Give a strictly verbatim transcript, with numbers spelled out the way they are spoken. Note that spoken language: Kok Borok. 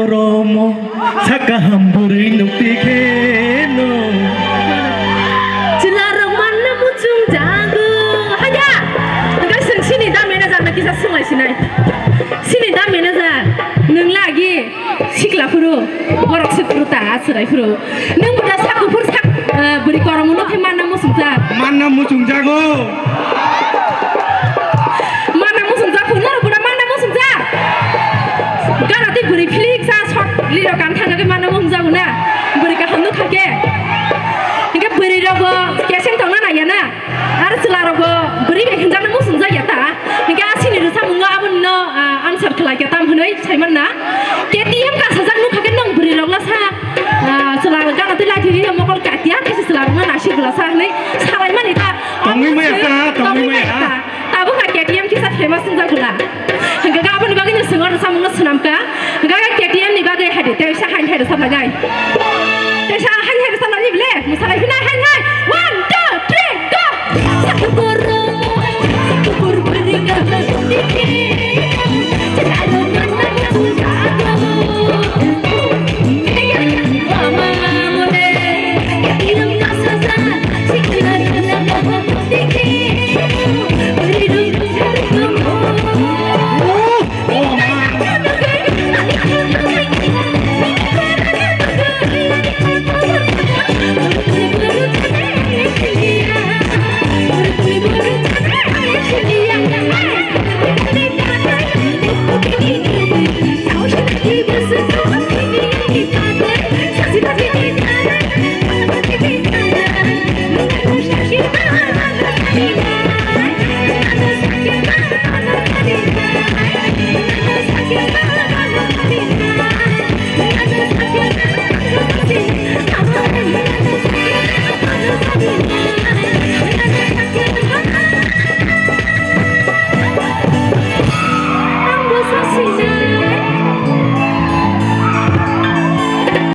Romo, sakaham bwrwi nukti kheno. Chwlarok manna muchung jago. Haya! Hwnkhe chwng sini da manager no kisa swnglaisi nai. Sini da manager, nwng lagi sikla phuru, borok se phuru ta, chwrai phuru. Nwng bo da sak kuphur sak, eh, bwrwi kormo no khe manna muchung jak. Manna muchung jago. Manna muchung jak, phuru norok bo da manna muchung jak. Gana tei bwrwi philik sa short reel rok kan thangna khe manna muchung jago na. Bwrwi kaham nuk kha khe. Hwnkhe bwrwi rok bo keseng tongna naiya na. Aro chwla rok bo bwrwi bai hwnjakna muchung jak ya ta. Hwnkhe a sini rwchapmung no abo no, ah, answer khlai khe tam hwnwi sai manna. K T M ka sajak nuk kha khe nwng bwrwi rok la sa. Ah, chwla gana tei lathi ri mokol katia khe chwla rok no nasi bwla sa hwnwi salai mani ta. Tongwi maya ta, tongwi maya ta. Tabuk kha K T M kisa famous wngjak bwla. Hwnkhe aboni bagwi no swngwr rwchapmung no swnam kha. Hwnkhe K T M ni bagwi hai de, tei sa hai hai rwchap lagai. Tei sa hai hai rwchap lani bile, mwsalai hwnai hai hai.